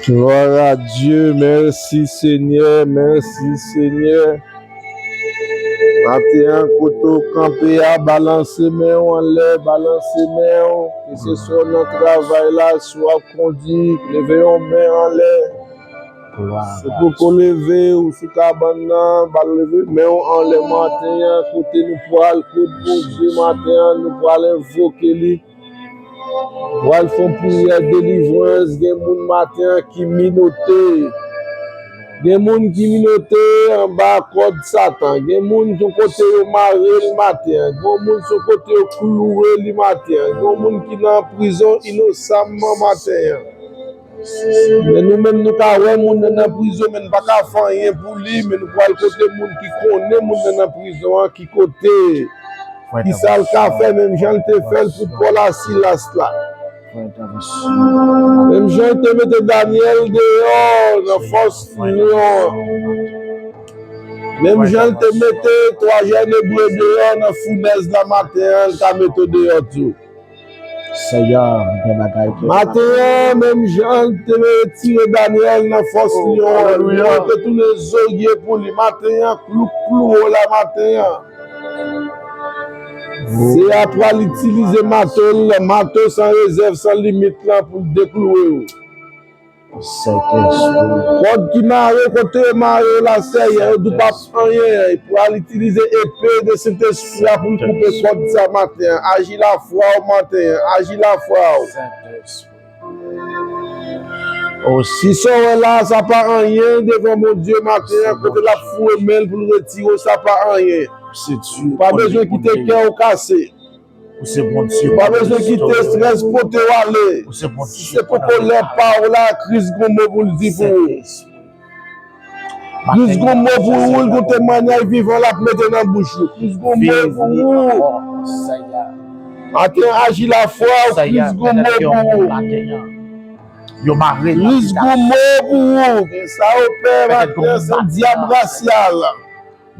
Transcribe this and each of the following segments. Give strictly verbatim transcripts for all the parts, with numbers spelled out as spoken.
Glwa a Dye, mèsi Senyè, mèsi Senyè. Maten an, kote w kanpe a, balanse men w anlè, balanse men w. Keseswa w nan travay la, si w ap kondi, leve yon men anlè. Si w poko leve, ou sou kabann nan, ba leve men w anlè maten an, kote nou pral, kot Bondye maten an, nou pral envoke li. Pral fè yon priyè delivrans, gen moun maten an ki minote. Gen moun ki minote anba kòd Satan. Gen moun sou kote yo mare l maten an. Gen moun sou kote yo kloure li maten an. Gen moun ki nan prizon inosanman maten an. Men nou menm nou ka wè moun nan nan prizon, men nou pa ka fè anyen pou li, men nou pral kote moun ki konnen moun nan nan prizon an, ki kote, ki sa l ka fè, menm jan l te fè l pou Pòl a Silas la. Menm jan l te mete Danyèl deyò nan fòs lyon an. Menm jan l te mete twa jèn ebre deyò nan founèz la maten an, l ka mete w deyò tou. Senyè, gen bagay ki Maten an, menm jan l te retire Danyèl nan fòs lyon an, li te tounen zorye pou li. Maten an, klou k kloure w la maten an. Senyè a pral itilize mato l, mato san rezèv, san limit lan pou l dekloure w. Sentespri. Kòd ki mare w, kote yo mare w la, Senyè, yo di w p ap anyen. Pou al itilize epe de Sentespri a pou l koupe kòd sa maten an. Aji lafwa w maten an. Aji lafwa w. Sentespri. Osi. Sa w wè la, sa pa anyen devan Bondye maten an, kote l ap foure men l pou l retire w, sa pa anyen. Ou pa bezwen kite kè w kase. Ou se Bondye. Pa bezwen kite estrès pote w ale. Si se poko lè pa w la, Kris gon mo pou l di pou ou. Kris gon mo pou ou, l gon temwayaj vivan l ap mete nan bouch ou. Kris gon mo pou ou. Maten aji lafwa w, Kris gon mo pou ou. Kris gon mo pou ou. Sa yo pè maten, se dyab rasyal.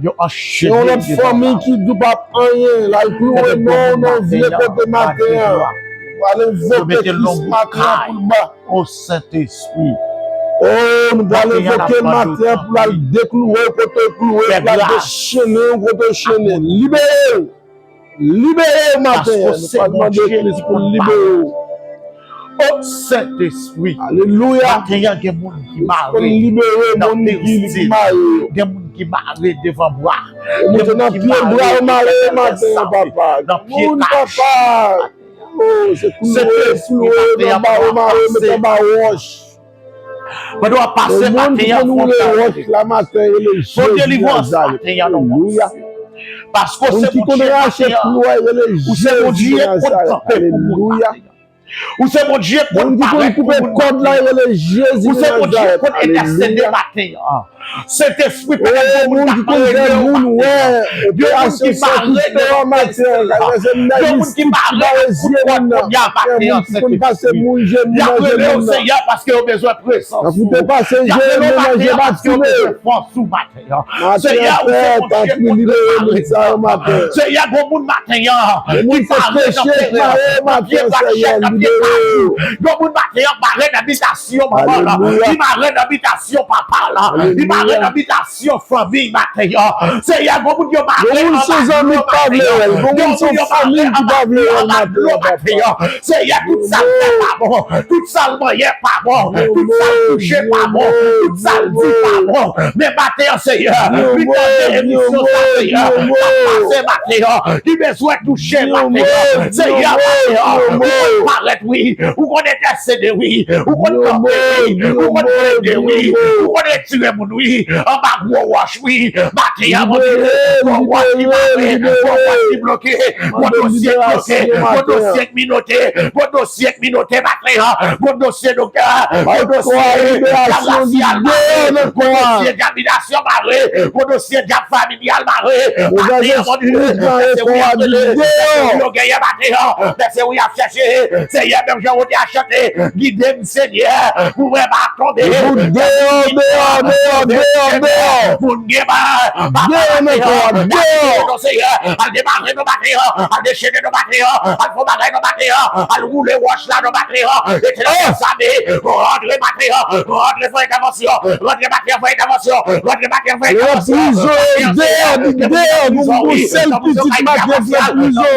Yo ancheve. Yon lòt fanmi ki di w p ap anyen, l al kloure non w nan vye kote maten an. Yo mete lonbouch kay. O Sentespri. O, nou pral envoke maten an pou l al dekloure w kote w kloure, pou l al dechennen w kote w chennen. Libere w. Libere w maten an. Nou pral mande Kris pou l libere w. O Sentespri. Alelouya. Maten an, gen moun ki mare nan peristil. Gen moun ki mare devan bra. Gen moun ki mare nan pye kach. Sentespri, maten an, pran pase. Pandan w ap pase maten an, fè yon delivrans maten an nan non Bondye. Paske w se Bondye maten an. Ou se Bondye konn kanpe pou moun maten an. Ou se Bondye konn parèt pou moun maten an. Ou se Bondye konn entèsede maten an. Sentespri, pèmèt yon moun k ap rele w maten an. Yon moun ki mare nan yon prizon. Yon moun ki mare nan kout kòd kounye a maten an, Sentespri. Y ap rele w, Senyè, paske yo bezwen prezans ou. Y ap rele w maten an paske yo bezwen fòs ou maten an. Senyè, ou se Bondye konn prepare. Senyè, gon moun maten an ki mare nan teren, nan pye kachèt, nan pye kayou. Gon moun maten an mare nan bitasyon manman l, li mare nan bitasyon papa l, li mare nan bitasyon fanmi maten an. Senyè, gon moun yo mare anba dlo maten an. Gon moun yo mare anba dlo, anba dlo maten an. Senyè, tout sa l fè pa bon, tout sa l manyen pa bon, tout sa l touche pa bon, tout sa l di pa bon. Men maten an, Senyè, li tande emisyon sa, Senyè, k ap pase maten an, li bezwen touche maten an. Senyè, maten an, ou konn parèt, wi, ou konn entèsede, wi, ou konn kanpe, wi, ou konn plede, wi, ou konn retire moun, wi, anba gwo wòch, wi. Maten an, Bondye, gwo wòch ki mare, gwo wòch ki bloke, gwo dosye ki bloke, gwo dosye ki minote, gwo dosye ki minote maten an, gwo dosye doktè, gwo dosye dyab rasyal mare, gwo dosye dyab inasyon mare, gwo dosye dyab familyal mare. Maten an, Bondye, se ou y ap rele, se ou yo genyen maten an, se ou y ap chèche. Senyè, menm jan ou te a chante, gide m, Senyè, pou mwen pa tonbe. Deyò, deyò, deyò, Deyò, deyò. Moun gen mal. Papa, deyò nan kò a, deyò. Al demare nou maten an, al dechene nou maten an, al fè bagay nou maten an, al woule wòch la nou maten an. Etènèl dèzame, rantre maten an, rantre fè entèvansyon, rantre maten an fè entèvansyon, rantre maten an fè entèvansyon. Prizon, deyò, deyò, nou sèl pitit maten an prizon,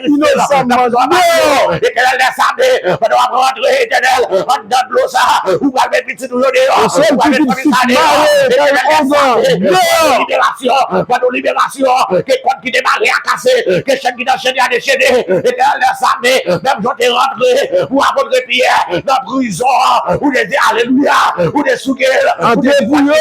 inosanman, deyò. Etènèl dèzame, pandan w ap rantre, Etènèl, anndan dlo sa, ou pral met pitit ou yo deyò. Ou pral met fanmi sa deyò. Etènèl dèzame, ban nou liberasyon, ban nou liberasyon. Ke kòd ki te mare a kase, ke chèn ki t anchene a dechene. Etènèl dèzame, menm jan w te rantre pou apot Pyè nan prizon an, ou te di alelouya, ou te souke l, ou te di antre pou nou,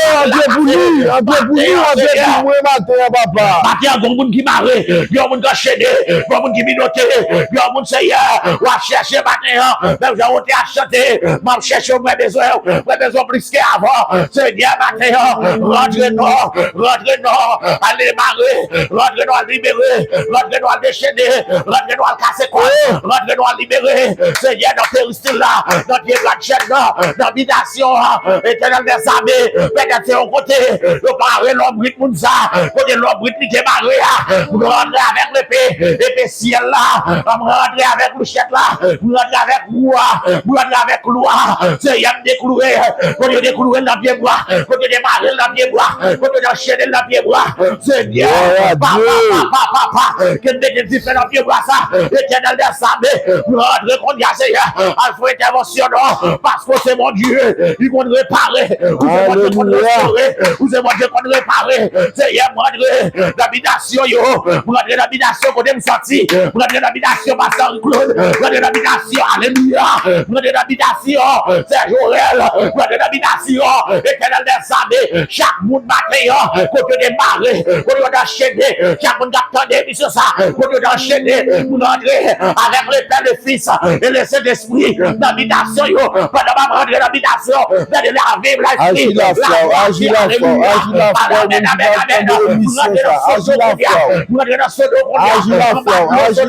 antre pou nou, antre pou mwen maten an, papa. Maten an, gen moun ki mare, gen moun ki anchene, gen moun ki minote, gen moun, Seyè, w ap chèche maten an, menm jan w te ap chante, m ap chèche w, mwen bezwen w, mwen bezwen w plis ke avan. Senyè, maten an, rantre non, rantre non, al demare, rantre non, al libere, rantre non, al dechene, rantre non, al kase kòd, rantre non, al libere. Senyè, nan peristil la, nan pye dwat chèn nan, nan bidasyon an, Etènèl dèzame, petèt se yon kote yo mare lonbrit moun sa, kote lonbrit li te mare a, rantre avèk lepe, epe syèl la, rantre avèk mouchèt la, rantre avèk wou a, rantre avèk klou a. Seyè, m dekloure, kote yo dekloure l nan pyebwa, kote yo demare l nan pyebwa, kote yo anchene l nan pyebwa. Senyè, papa, papa, papa, ke m mete dife nan pyebwa sa, Etènèl dèzame, rantre kounye a, Seyè, al fè entèvansyon non, paske w se Bondye ki konn repare, ou se Bondye konn restore, ou se Bondye konn repare. Seyè, m rantre nan bidasyon yo, m rantre nan bidasyon kote m sòti, m rantre nan bidasyon pastè Claude, m rantre nan bidasyon, alelouya, m rantre nan bidasyon sè Jorel, m rantre nan bidasyon Etènèl dèzame, chak moun maten an, kote yo te mare, kote yo te anchene, chak moun k ap tande emisyon sa, kote yo te anchene, m rantre avèk le Pè, le Fis e le Sentespri nan bidasyon yo, pandan m ap rantre nan bidasyon, gade lavi, lespri, lafwa, alelouya, amèn, amèn, amèn, amèn. M rantre nan sodo kounye a, m rantre nan sodo kounye a, m rantre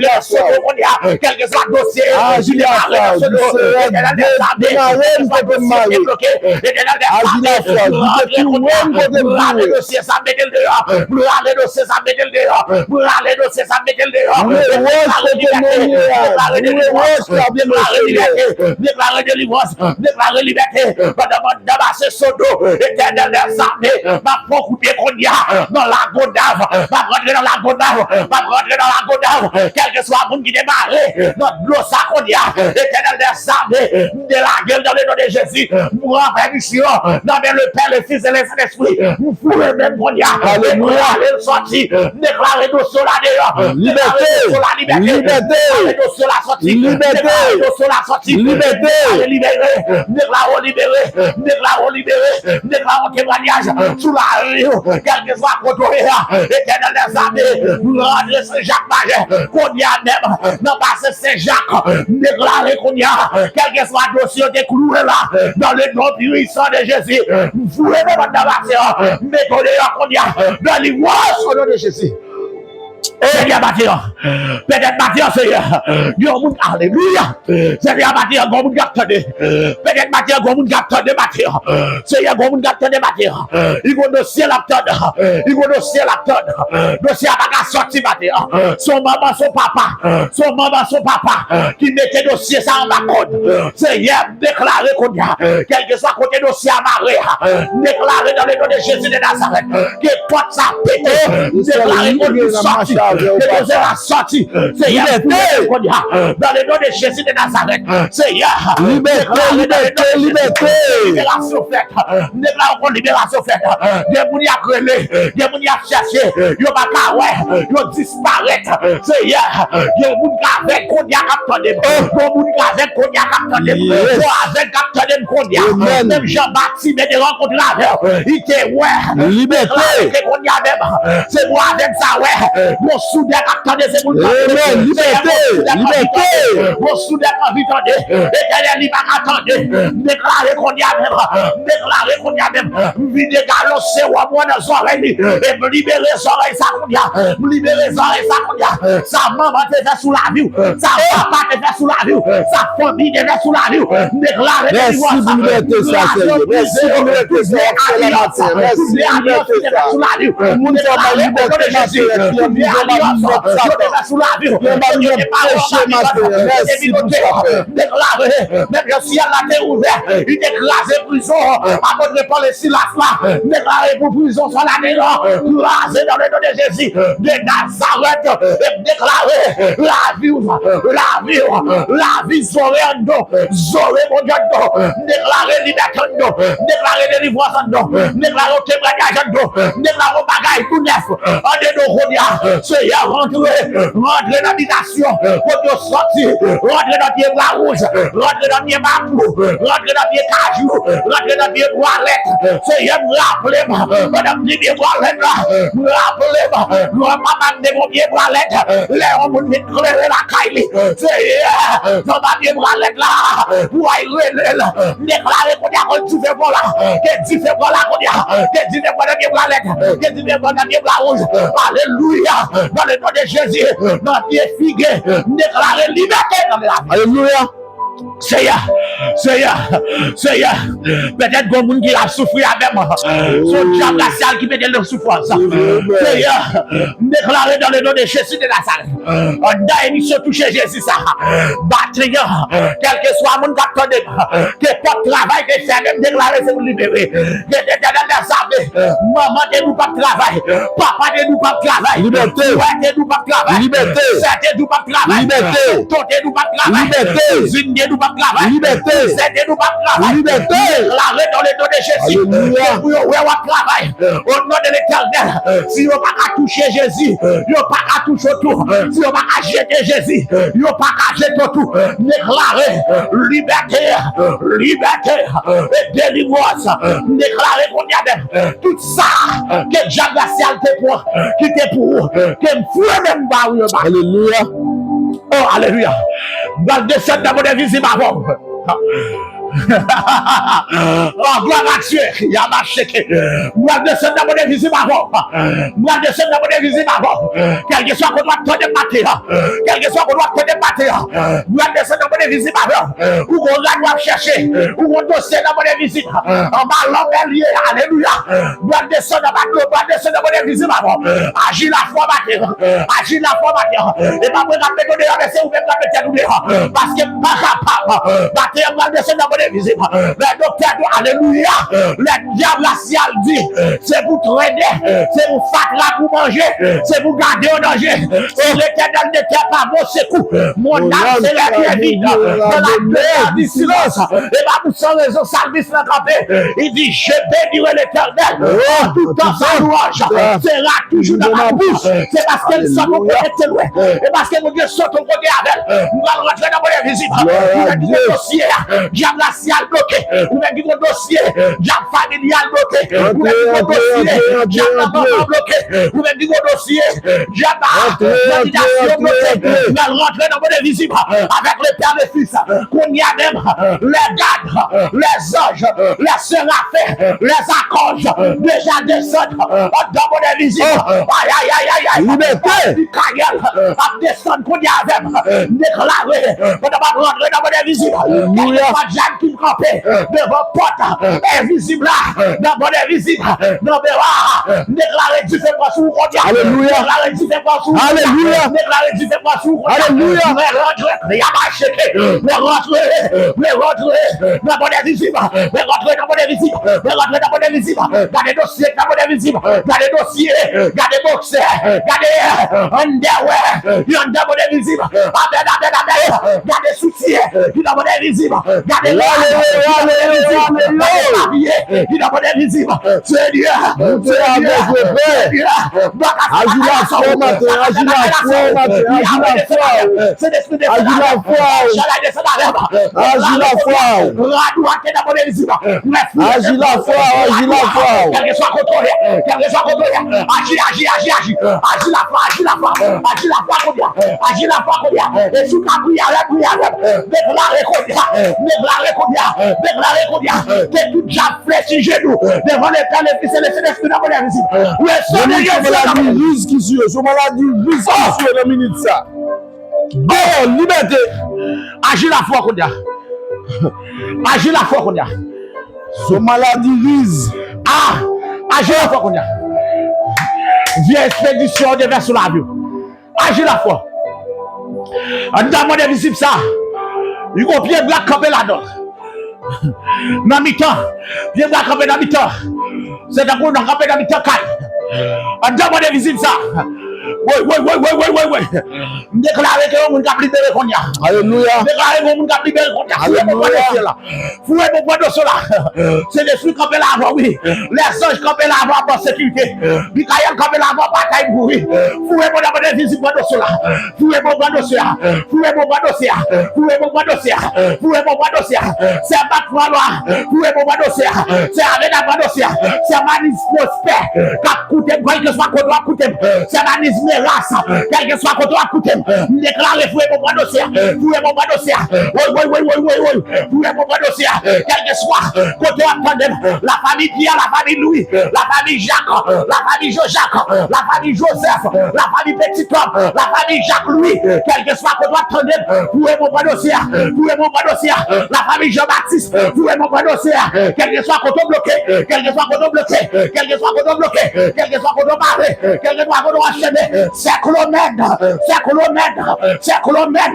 nan sodo kounye a, kèlkeswa dosye ki te mare nan sodo, Etènèl dèzame, kèlkeswa dosye ki te bloke, Etènèl dèzame, m rantre kounye a, m rale dosye sa, m mete l deyò, m rale dosye sa, m mete l deyò, m rale dosye sa, m mete l deyò. M deklare libète, m deklare delivrans, m deklare libète, m deklare delivrans, m deklare libète. Pandan m ap danbase sodo, Etènèl dèzame, m ap pran kout pye kounye a nan Lagonav, m ap rantre nan Lagonav, m ap rantre nan Lagonav, kèlkeswa moun ki te mare nan dlo sa kounye a, Etènèl dèzame, m delage l dans le nom de Jésus, m pran pèmisyon nan men le Pè, le Fis e le Sentespri, m foure men m kounye a, m rale l sòti, m deklare dosye w la deyò, m deklare dosye w la libète, m deklare dosye w la sòti, m deklare dosye w la sòti, m deklare libere, m deklare w libere, m deklare w libere, m deklare yon temwayaj sou lavi w, kèlkeswa kote w ye a, Etènèl dèzame, m rantre Sen Jak Majè, kounye a menm, nan basen Sen Jak, m deklare kounye a, kèlkeswa dosye yo te kloure la, dans le nom puissant de Jésus, m foure men m anndan basen an, m mete w deyò kounye a, dans le nom de Jésus. Senyè, maten an, petèt maten an, Senyè, gen yon moun, alelouya, Senyè, maten an, gen yon moun k ap tande. Petèt maten an, gen yon moun k ap tande maten an. Senyè, gen yon moun k ap tande maten an. Li gon dosye l ap tann. Li gon dosye l ap tann. Dosye a pa ka sòti maten an. Se yon manman, se yon papa. Se yon manman, se yon papa ki mete dosye sa anba kòd. Senyè, m deklare kounye a, kèlkeswa kote dosye a mare a, m deklare dans le nom de Jésus de Nazareth, ke pòt sa pete. M deklare kòd li sòti. Ke dosye sa sòti. Seyè, m foure men kounye a. Dans le nom de Jésus de Nazareth. Seyè, m deklare dans le nom de Jésus, liberasyon fèt. M deklare kòd liberasyon fèt. Gen moun y ap rele, gen moun y ap chèche, yo pa ka wè, yo disparèt. Seyè, gen moun k avèg kounye a k ap tande m. Gen moun k avèg kounye a k ap tande m. Gen avèg k ap tande m kounye a. Menm jan Batime te rankontre avè w, li te wè. Liberté. Deklare ke kounye a menm, se pou avèg sa wè. Gon soudè k ap tande, se pou l tande. Amen. Libète, libète. Gon soudè k anvi tande. Etènèl, li pa ka tande. M deklare kounye a menm. M deklare kounye a menm. M vide galon sewòm mwen nan zòrèy li. E m libere zòrèy sa kounye a. M libere zòrèy sa kounye a. Sa manman te fè sou lavi w. Sa papa te fè sou lavi w. Sa fanmi te fè sou lavi w. M deklare delivrans. Mèsi pou libète sa, Seyè. Mèsi pou libète sa w ap fè la maten. Mèsi pou libète sa. Moun sa bay libète maten, ki anvi fè ba m libète Satan. Ki anvi ba m libète peche maten. Mèsi pou sa, Pè. Deklare, menm jan syèl la te ouvè, li te kraze prizon apot Pòl e Silas la. Deklare pou prizon sa la dedan, kraze dans le nom de Jésus de Nazareth. E deklare lavi w, lavi w, lavi Zoe anndan w, Zoe Bondye anndan w. Deklare libète anndan w, deklare delivrans anndan w, deklare yon temwayaj anndan w, deklare yon bagay tou nèf. Andedan w kounye a, Seyè, rantre, rantre nan bitasyon kote yo sòti, rantre nan pye bwa wouj, rantre nan pye maplou, rantre nan pye kajou, rantre nan pye bwa lèt. Seyè, m raple m, pandan m di pye bwa lèt la, m raple m, lè papa m te gon pye bwa lèt, lè yon moun vin klere lakay li, Seyè, nan papye bwa lèt la, pou ay rele l. M deklare kounye a, ke dife pran la, ke dife pran la kounye a, ke dife pran nan pye bwa lèt, ke dife pran nan pye bwa wouj. Alelouya. Dans le nom de Jésus, nan pye figi, m deklare libète nan lavi. Alelouya. Seyè, Seyè, Seyè, petèt gon moun ki ap soufri avè m. Se yon dyab rasyal ki mete l nan soufrans. Seyè, m deklare dans le nom de Jésus de Nazareth. Anndan emisyon Touche Jezi sa, maten an, kèlkeswa moun k ap tande m, ke pòt travay te fèmen, m deklare se pou libere. Ke Letènèl dèzame, manman te di w p ap travay, papa te di w p ap travay, frè te di w p ap travay, sè te di w p ap travay, tonton te di w p ap travay, kouzin te di w p ap travay, kouzen te di w p ap travay. M deklare dans le nom de Jésus, ke pou yo wè w ap travay. O non de Letènèl, si yo pa ka touche Jezi, yo pa ka touche w tou. Si yo pa ka jete Jezi, yo pa ka jete w tou. M deklare libète, libète e delivrans. M deklare kounye a menm, tout sa ke dyab rasyal te pran, ki te pou ou, ke m fwe menm ba ou yo ba. Alelouya. Oh, alelouya. M pral desann nan mond envizib avè w. Oh, gloire à Dieu. Yabasheke. M pral desann nan mond envizib avè w. M pral desann nan mond envizib avè w. Kèlkeswa kote w ap tande m maten an. Kèlkeswa kote w ap tande m maten an. M pral desann nan mond envizib avè w. Ou gon rad w ap chèche. Ou gon dosye nan mond envizib. Anba lanmè l ye. Alelouya. M pral desann anba dlo. M pral desann nan mond envizib avè w. Aji lafwa maten an. Aji lafwa maten an. E pa mwen k ap mete w deyò, men se ou menm k ap mete tèt ou deyò. Paske m pa kapab. Maten an, m pral desann nan mond envizib. Lè doktè di w, alelouya. Lè dyab rasyal di, se pou trennen, se pou fatra pou manje, se pou gade yon danje. Si Letènèl ne tè pa mon sekou, mon âme serait bien vite dans la demeure du silence. E pa pou san rezon salmis lan kanpe. Li di, je bénirai l'Éternel en tout temps, sa louanj sera toujours dans ma bouche. Se paske l sot yon kote te lwen. E paske Bondye sot yon kote avè l. M pral rantre nan mond envizib. Ou menm ki gen dosye a, dyab rasyal bloke. Ou menm ki gen dosye, dyab familyal bloke. Ou menm ki gen dosye, dyab nan manman bloke. Ou menm ki gen dosye, dyab nan bidasyon bloke. M pral rantre nan mond envizib avèk Letènèl e Fis. Kounye a menm, lè gad, lè zanj, lè serafen, lè zakòj deja desann anndan mond envizib. Ay, ay, ay, ay, ay. Libète. Mikayèl ap desann kounye a avè m. M deklare, pandan m ap rantre nan mond envizib, kèlkeswa dyab ki kanpe devan pòt envizib la, nan mond envizib, nan mera, m deklare dife pran sou ou kounye a. Alelouya. M deklare dife pran sou ou kounye a. Alelouya. M deklare dife pran sou ou kounye a. Alelouya. Mwen rantre, yabasheke. Mwen rantre, mwen rantre nan mond envizib. Mwen rantre nan mond envizib. Mwen rantre nan mond envizib. Gade dosye nan mond envizib. Gade dosye. Gade boksè. Gade andèwè. Yo anndan mond envizib. Amèn, amèn, amèn. Gade soutyen ki nan mond envizib. Gade lwa ki nan mond envizib. Gade papye ki nan mond envizib. Senyè, Senyè, Senyè. Aji lafwa maten, aji lafwa maten, aji lafwa. Sentespri desann avè m. Chalay desann avè m. Aji lafwa. Radwate nan mond envizib. Mwen Aji lafwa, aji lafwa. Kèlkeswa kote w ye, kèlkeswa kote w ye, aji, aji, aji, aji. Aji lafwa, aji lafwa, aji lafwa kounye a, aji lafwa kounye a. E si w ka priye avè m, priye avè m. Deklare kounye a, deklare kounye a, deklare kounye a. Ke tout dyab flechi jenou devan Letènèl, Fis e Sentespri nan mwen envizib. Le sang de Jésus. Se maladi riz ki sou yo, se maladi riz ki sou yo nan minit sa. Dèyè, libète. Aji lafwa kounye a. Aji lafwa kounye a. Sou maladi riz. Ah! Aji lafwa kounye a. Vye espedisyon yo devèse sou lavi w. Aji lafwa. Anndan mwen envizib sa. Yon pye bwa kanpe ladan. Nan mitan. Pye bwa kanpe nan mitan. Se tankou nan kanpe nan mitan kay. Anndan mwen envizib sa. Woy, woy, woy, woy, woy, woy, woy. M deklare ke yon moun k ap libere kounye a. Alelouya. M deklare ke yon moun k ap libere kounye a. Fouye bon bwa dosye la. Fouye bon bwa dosye la. Sentespri kanpe la avè w, wi. Lèzanj kanpe la avè w an sekirite. Mikayèl kanpe la avè w, batay pou ou, wi. Fouye bon bwa dosye la. Fouye bon bwa dosye a. Fouye bon bwa dosye a. Fouye bon bwa dosye a. Fouye bon bwa dosye a. Sè Bat pran lwa. Fouye bon bwa dosye a. Sè Avena pran dosye a. Sè Manis Pwospè k ap koute m, kèlkeswa kote w ap koute m. Sè Manis Meras, kèlkeswa kote w ap koute m. M deklare fouye bon bwa dosye a. Fouye bon bwa dosye a. Woy, woy, woy, woy, woy, woy. Fouye bon bwa dosye a. Kèlkeswa kote w ap tande m. Lafanmi Pyè, lafanmi Lwi, lafanmi Jak, lafanmi Jojak, lafanmi Jozèf, lafanmi Petitòm, lafanmi Jak Lwi, kèlkeswa kote w ap tande m, fouye bon bwa dosye a, fouye bon bwa dosye a, lafanmi Jan Batis, fouye bon bwa dosye a, kèlkeswa kote w bloke, kèlkeswa kote w bloke, kèlkeswa kote w bloke, kèlkeswa kote w mare, kèlkeswa kote w anchene, sè Klomèn, sè Klomèn, sè Klomèn,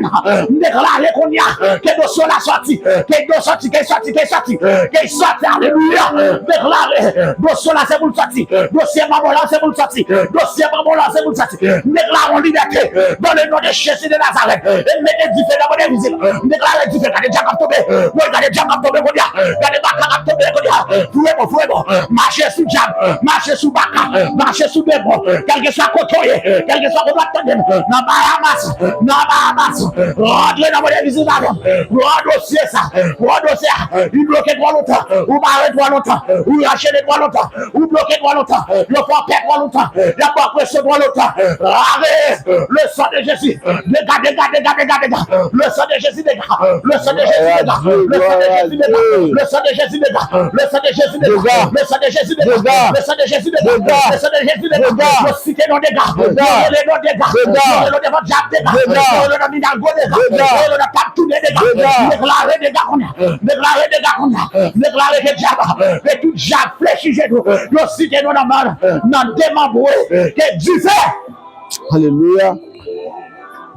m deklare kounye a, ke dosye w la sòti, ke dosye w sòti, ke l sòti, ke l sòti, ke l sòti, alelouya, m deklare, dosye w la se pou l sòti, dosye manman w la se pou l sòti, dosye manman w la se pou l sòti, m deklare yon libète, dans le nom de Jésus de Nazareth, e m mete dife nan mwen envizib, m deklare dife, gade dyab k ap tonbe, woy, gade dyab k ap tonbe kounye a, gade baka k ap tonbe kounye a, fouye bon, fouye bon, mache sou dyab, mache sou baka, mache sou demon, kèlkeswa kote w ye, kèlkeswa kote w ap tande m, nan Bahamas, nan Bahamas, rantre nan mwen envizib avè m, pran dosye sa, pran dosye a, li bloke twò lontan, ou mare twò lontan, ou anchene twò lontan, ou bloke twò lontan, yo fè w pè twò lontan, y ap ba w presyon twò lontan, ale, le sang de Jésus, dégage, dégage, dégage, dégage, dégage, le sang de Jésus dégage, le sang de Jésus dégage, le sang de Jésus dégage, le sang de Jésus dégage, le sang de Jésus dégage, le sang de Jésus dégage, le sang de Jésus dégage, le sang de Jésus dégage, yo site non dégage, yo rele non dégage, yo rele non devan dyab dégage, yo rele non minalgo dégage, yo rele non tap tounen dégage, deklare dégage kounye a, deklare dégage kounye a, deklare ke dyab, ke tout dyab flechi jenou, yo site non nan mòn, nan demanbre, ke dife. Alelouya.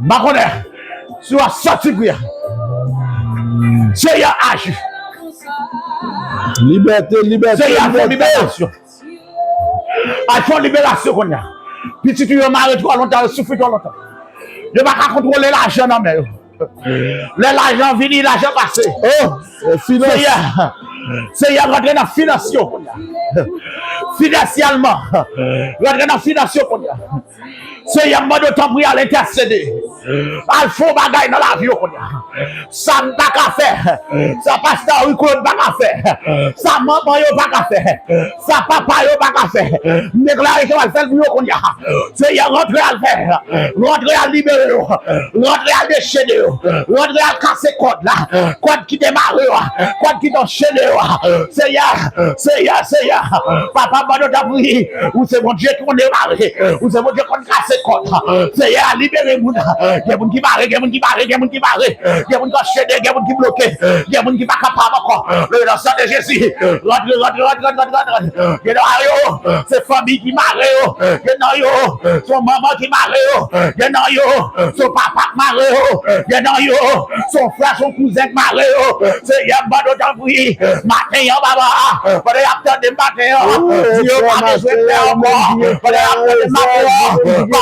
M pa konnen si w ap santi pri a. Seyè aji. Libète, libète, Seyè fè yon liberasyon. Al fè yon liberasyon kounye a. Pitit ou yo mare twò lontan, yo soufri twò lontan. Yo pa ka kontwole lajan nan men yo. Lè lajan vini, lajan pase. Oh, finans. Seyè, Seyè, rantre nan finans yo kounye a. Finansyèlman, rantre nan finans yo kounye a. Seyè, m mande w tanpri al entèsede. Al fè yon bagay nan lavi yo kounye a. Sa m pa ka fè, sa pastè Henri Claude pa ka fè, sa manman yo pa ka fè, sa papa yo pa ka fè, m deklare ke w al fè l pou yo kounye a. Seyè, rantre al fè, rantre al libere yo, rantre al dechene yo, rantre al kase kòd la, kòd ki te mare yo a, kòd ki te anchene yo a. Seyè, Seyè, Seyè, papa, m mande w tanpri, ou se Bondye ki konn demare, ou se Bondye ki konn kase kòd. Seyè, libere moun. Gen moun ki mare, gen moun ki mare, gen moun ki mare, gen moun ki anchene, gen moun ki bloke, gen moun ki pa kapab ankò. Le nan sang de Jésus, rantre, rantre, rantre, rantre, rantre, rantre. Gen nan yo, se fanmi ki mare yo. Gen nan yo, se yon manman ki mare yo. Gen nan yo, se yon papa k mare yo. Gen nan yo, se yon frè, se yon kouzen k mare yo. Seyè, m mande w tanpri, maten an, papa, pandan y ap tande m maten an, di yo pa bezwen pè ankò. Pandan y ap tande m maten an, pa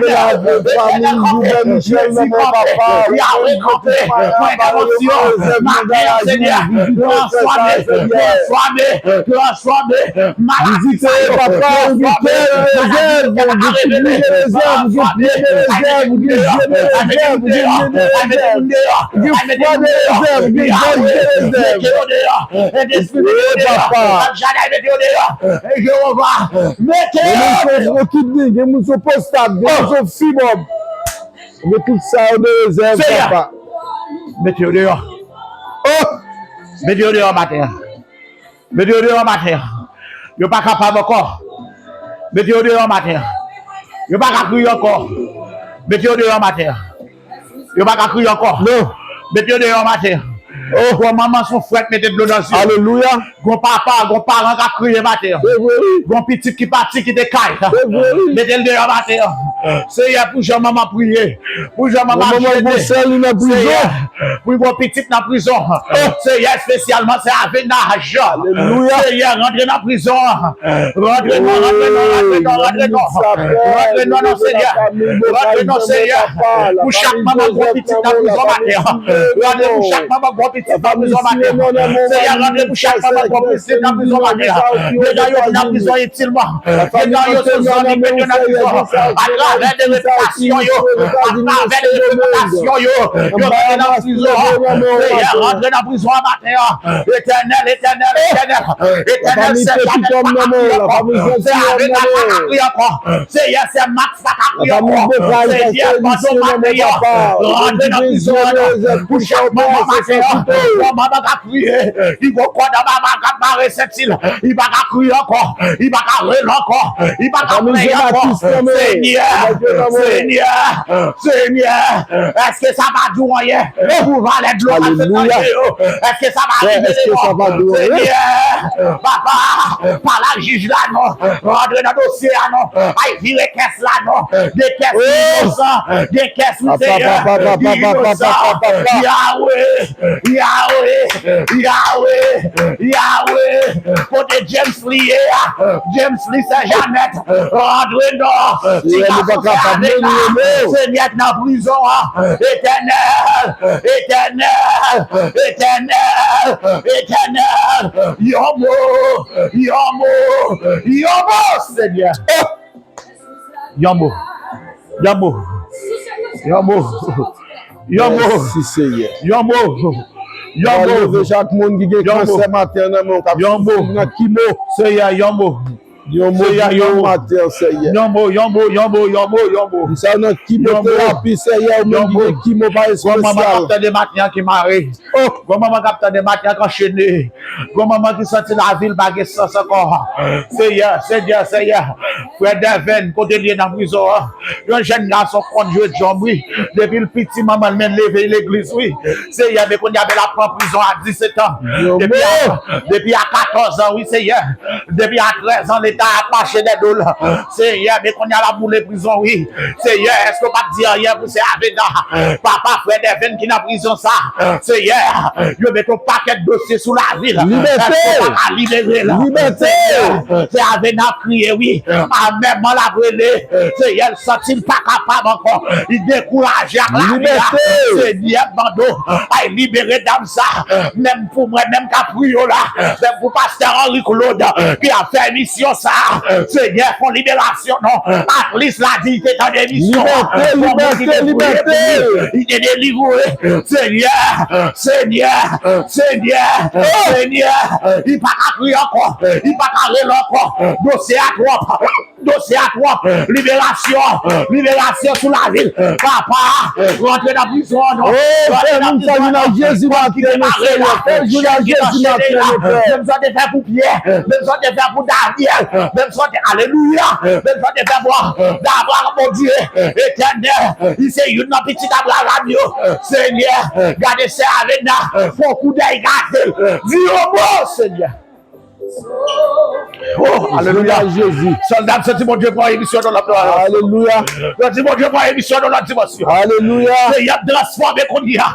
Sètè, Etènèl kanpe, Jezi kanpe, Yawe kanpe, pou entèvansyon, maten an, Senyè, transfòme, transfòme, transfòme, maladi sa yo, transfòme, maladi yo ki pa ka revele, transfòme, ay mete moun deyò, ay mete moun deyò, ay mete moun deyò, ay mete moun deyò, Yawe, mete yo deyò, Sentespri, mete yo deyò, Elchadai, mete yo deyò, Jewova, mete yo deyò. Gen moun sou kidney, gen moun sou pwostat, gen moun sou fibwòm. Gen tout sa yo de rezèv, Senyè, papa. Mete yo deyò. Oh! Mete yo deyò maten an. Mete yo deyò maten an. Yo pa kapab ankò. Mete yo deyò maten an. Yo pa ka kriye ankò. Mete yo deyò maten an. Yo pa ka kriye ankò. Non. Mete yo deyò maten an. Oh. Gwo manman sou frèt mete dlo nan zye. Alelouya. Gwo papa, gwo paran k ap kriye maten an. Se vre, wi. Gwo pitit ki pati kite kay. Se vre, wi. Mete l deyò maten an. Seyè, pou jan manman priye, pou jan manman jene. Seyè, pou gwo pitit nan prizon. Seyè, espesyalman, se avennaj. Alelouya. Seyè, rantre nan prizon an. Rantre non, rantre non, rantre non, rantre non. Rantre non, non, Senyè. Rantre non, Senyè. Pou chak manman gwo pitit nan prizon maten an. Rantre pou chak manman gwo pitit nan prizon maten an. Senyè, rantre pou chak manman gwo pitit nan prizon maten an. Gen nan yo ki nan prizon itilman. Gen nan yo se zanmi, met yo nan prizon. Atravè de revelasyon yo, atravè de revelasyon yo, yo rantre nan prizon. Senyè, rantre nan prizon an maten an. Etènèl, Etènèl, Etènèl, Etènèl, se Janèt pa ka kriye ankò. Se Avena pa ka kriye ankò. Seyè, se Maks pa ka kriye ankò. Seyè, pandan maten an, rantre nan prizon an, pou chak manman maten an, yon manman k ap kriye, li gon kòd anba bra k ap mare senti l, li pa ka kriye ankò, li pa ka rele ankò, li pa ka plenyen ankò. Senyè, Senyè, Senyè, èske sa pa di w anyen pou valè dlo k ap sot nan je yo? Èske sa pa revele w? Senyè, papa, pa lage jij la non, rantre nan dosye a non, ay vire kès la non, gen kès ki inosan, gen kès wi Senyè, ki inosan, Yawe, Yawe, Yawe, Yawe, kote James li ye a, James li se Janèt, rantre non, ti pa kapab, men nou renmen w. Senyè k nan prizon an, Etènèl, Etènèl, Etènèl, Etènèl, yon mo, yon mo, yon mo, Senyè. Yon mo, yon mo, yon mo, yon mo, Mèsi, Senyè. Yon mo, yon mo, leve chak moun ki gen kansè maten an nan men w k ap soufri nan kimo. Senyè, yon mo. Yon mo pou yo maten an, Senyè. Yon mo, yon mo, yon mo, yon mo, yon mo. Sa nan kimoterapi, Senyè, ou menm ki gen kimo pa espesyal. Granmanman k ap tande maten an ki mare. Granmanman k ap tande maten an k anchene. Granmanman ki santi lavi l pa gen sans ankò. Senyè, Senyè, Senyè. Frè Dèvenn, kote l ye nan prizon an? Yon jèn gason k konn jwe djòm, wi. Depi l piti, manman l men l leve legliz, wi. Senyè, men kounye a, men l ap pran prizon a disèt an. Depi a, depi a katòz an, wi, Senyè. Depi a trèz an, Leta ap mache dèyè do l. Senyè, men kounye a, l ap boule prizon, wi. Senyè, èske w p ap di anyen pou sè Avena? Papa, frè Dèvenn ki nan prizon sa. Senyè, yo met yon pakèt dosye sou lavi l. Libète! Èske w pa ka libere l? Libète! Senyè, sè Avena ap kriye, wi. Amèman l ap rele. Senyè, l santi l pa kapab ankò. Li dekouraje ak lavi a. Libète! Senyè, bando. Ay, libere dam sa. Menm pou mwen, menm k ap priye w la. Menm pou pastè Henri Claude, ki ap fè emisyon sa. Senyè, fè yon liberasyon, non. At least, la di, li te tande emisyon an. Libète, libète, libète! Li te delivre. Senyè, Senyè, Senyè, Senyè. Li pa ka kriye ankò. Li pa ka rele ankò. Dosye a twòp. Dosye a twòp. Liberasyon. Liberasyon sou lavi l. Papa, rantre nan prizon an, non. Rantre nan prizon an, non. Kòm ki te mare la. Chèn ki anchene la. Menm sa w te fè pou Pyè. Menm sa w te fè pou Danyèl. Menm sa w te, alelouya. Menm sa w te fè pou Dabra, Bondye. Etènèl, li se youn nan pitit Abraram yo. Senyè, gade sè Avena. Fè yon koudèy gade l. Di yon mo, Senyè. Oh, alelouya. Jezi. Sòlda, m santi Bondye pran emisyon nan lòt dimansyon. Alelouya. M santi Bondye pran emisyon nan lòt dimansyon. Alelouya. Senyè ap transfòme kounye a.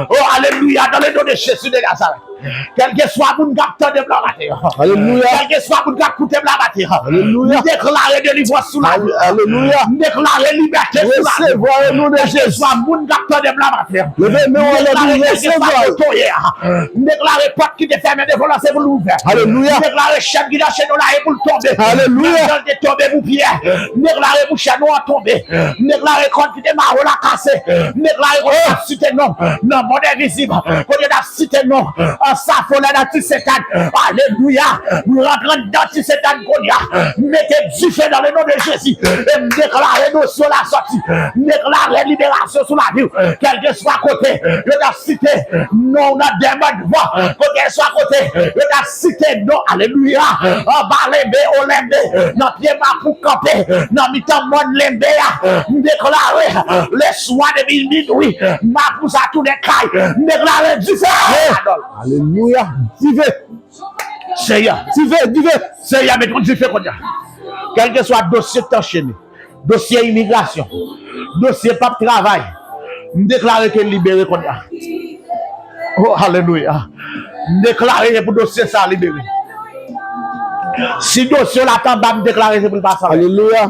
Oh, alelouya. Dans le nom de Jésus de Nazareth. Kèlkeswa moun k ap tande m la maten an. Alelouya. Kèlkeswa moun k ap koute m la maten an. Alelouya. M deklare delivrans sou lavi w. Alelouya. M deklare libète sou lavi w. Resevwa o non de Jezi. Kèlkeswa moun k ap tande m la maten an. Leve men w anlè pou resevwa. M deklare kèlkeswa kote w ye a. M deklare pòt ki te fèmen devan w la, se pou l ouvè. Alelouya. M deklare chèn ki nan cheno la, e pou l tonbe. Alelouya. Menm jan l te tonbe pou Pyè. M deklare pou chèn ou an tonbe. M deklare kòd ki te mare w la kase. M deklare kote n ap site non nan mond envizib. Kote n ap site non an safolè nan ti Seytan. Alelouya. M rantre anndan ti Seytan kounye a. M mete dife dans le nom de Jésus. E m deklare dosye w la sòti. M deklare liberasyon sou lavi w. Kèlkeswa kote yo ta site non w nan dèmòn van, kèlkeswa kote yo ta site non, alelouya, anba lenbe, o lenbe, nan pye mapou kanpe, nan mitan mòn lenbe a, m deklare, leswa depi minwi, mapou sa tounen kay, m deklare dife! Alelouya! Dife! Senyè, dife, dife! Senyè, met yon dife kounye a. Kèlkeswa dosye k t anchene, dosye imigrasyon, dosye p ap travay, m deklare ke l libere kounye a. Oh, alelouya. M deklare ke pou dosye sa a libere. Si dosye w la t anba, m deklare se pou l pase anlè. Alelouya.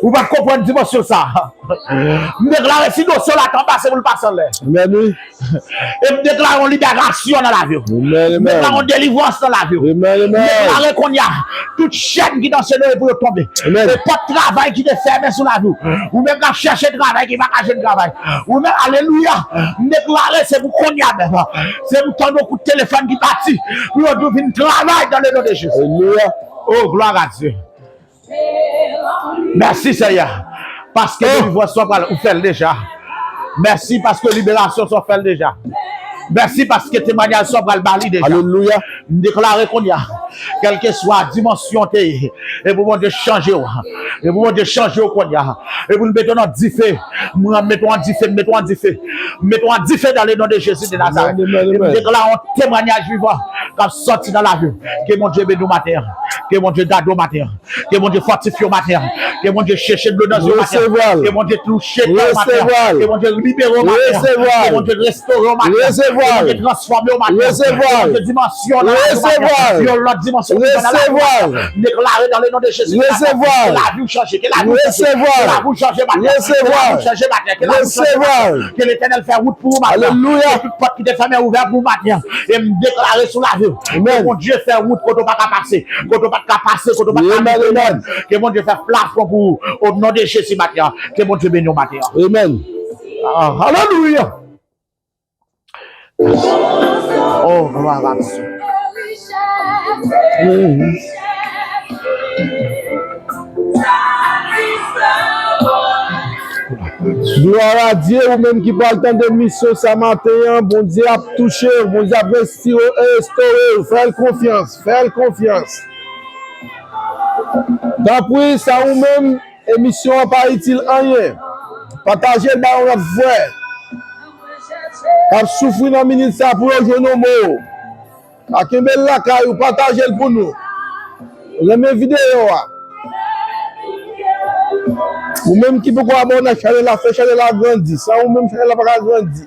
Ou pa konprann dimansyon sa a. M deklare si dosye w la t anba, se pou l pase anlè. Amèn, wi. E m deklare yon liberasyon nan lavi w. Amèn, amèn. M deklare yon delivrans nan lavi w. Amèn, amèn. M deklare kounye a, tout chèn ki nan cheno yo pou yo tonbe. Amèn. E pòt travay ki te fèmen sou lavi w. Ou menm k ap chèche travay ki pa ka jwenn travay. Ou menm, alelouya. M deklare se pou kounye a menm. Se pou tande yon kout telefòn ki pati. Pou yo di w vin travay dans le nom de Jésus. Alelouya. Oh, gloire à Dieu. Mèsi, Senyè, paske delivrans ou pral, ou fè l deja. Mèsi paske liberasyon sa w fè l deja. Mèsi paske temwayaj sa w pral ba li deja. Alelouya. M deklare kounye a, kèlkeswa dimansyon w te ye, e pou Bondye chanje w. E pou Bondye chanje w kounye a. E pou l mete w nan dife. Mwen, m mete w an dife, m mete w an dife. M mete w an dife dans le nom de Jésus de Nazareth. Amèn, amèn, amèn. E m deklare yon temwayaj vivan k ap sòti nan lavi w. Ke Bondye beni w maten an. Ke Bondye gade w maten an. Ke Bondye fòtifye w maten an. Ke Bondye chèche dlo nan zye w maten an. Ke Bondye touche kè w maten an. Ke Bondye libere w maten an. Ke Bondye restore w maten an. Ke Bondye transfòme w maten an. Ke Bondye dimansyon nan lavi w maten an. Yon lòt dimansyon ki nan lavi w maten an. M deklare dans le nom de Jésus ke lavi w chanje. Ke lavi w chanje. Ke lavi w chanje maten an. Ke lavi w chanje maten an. Ke lavi w chanje maten an. Ke Letènèl fè wout pou ou maten an. Ke tout pòt ki te fèmen ouvè pou ou maten an. E m deklare sou lavi w. Ke Bondye fè wout kote w pa ka pase. Kote w pa t ka pase, kote w pa t ka rive menm. Ke Bondye fè plafon pou ou. O non de Jezi maten an. Ke Bondye beni w maten an. Amen. Ah, alelouya. Oh, gloire à Dieu. Gloire à Dieu, ou menm ki pral tande misyon sa maten an, Bondye ap touche w, Bondye ap restore, restore w, fè l konfyans, fè l konfyans. Tanpri, sa ou menm, emisyon an pa itil anyen. Pataje l ba yon lòt frè k ap soufri nan minit sa pou yo jwenn yon mo. Pa kenbe l lakay ou, pataje l pou nou. Renmen videyo a. Ou menm ki poko abòne ak chanèl la, fè chanèl la grandi. San ou menm, chanèl la pa ka grandi.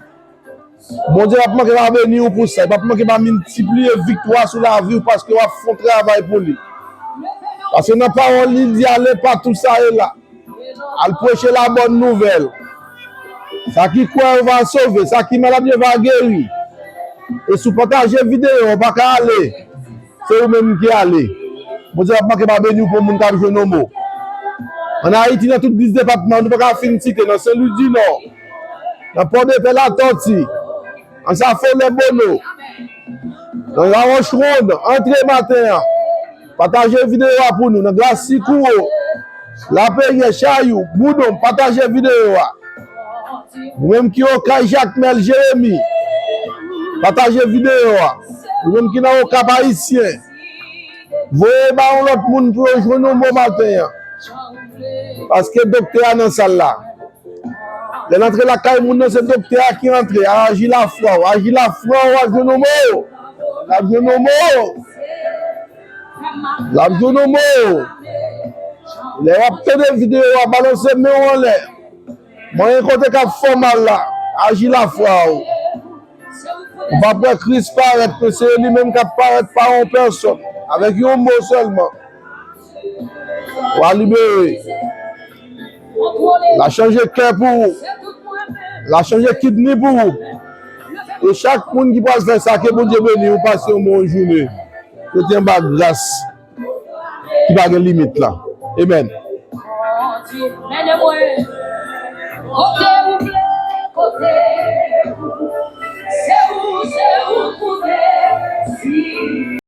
Bondye p ap manke pa beni w pou sa. Li p ap manke pa miltipliye viktwa sou lavi w paske w ap fè yon travay pou li. Paske nan pawòl li, li di, "Allez partout, ça et là." Al preche la bòn nouvèl. Sa ki kwè yo va sove, sa ki malad yo va geri. E si w pataje videyo, w pa ka ale. Se ou menm ki ale. Bondye p ap manke pa beni w pou moun k ap jwenn yon mo. Ann Ayiti, nan tout dis depatman, nou pa ka fin site, nan Sen Lwi di Nò, nan Pòdepè, Latòti, nan Safo, Lèbono, nan Lawòch Wonn, antre maten an. Pataje videyo a pou nou, nan Glasi, Kouwo, Laperyè, Chayou, Boudon, pataje videyo a. Ou menm ki Okay, Jakmèl, Jeremi, pataje videyo a. Ou menm ki nan Okap Ayisyen, voye ba yon lòt moun pou yo jwenn yon mo maten an. Paske doktè a nan sal la. Lè l antre lakay moun nan, se doktè a ki antre. Aji lafwa w, aji lafwa w, w ap jwenn yon mo. W ap jwenn yon mo. W ap jwenn yon mo. Lè w ap tande videyo a, balanse men w anlè. Manyen kote k ap fè w mal la, aji lafwa w. Ou p ap wè Kris parèt, men se li menm k ap parèt pa yon pèsòn, avèk yon mo sèlman. W a libere. L a chanje kè pou ou. L a chanje kidni pou ou. E chak moun ki pral fè sa, ke Bondye beni w, pase yon bon jounen. Rete anba gras ki pa gen limit la. Amen.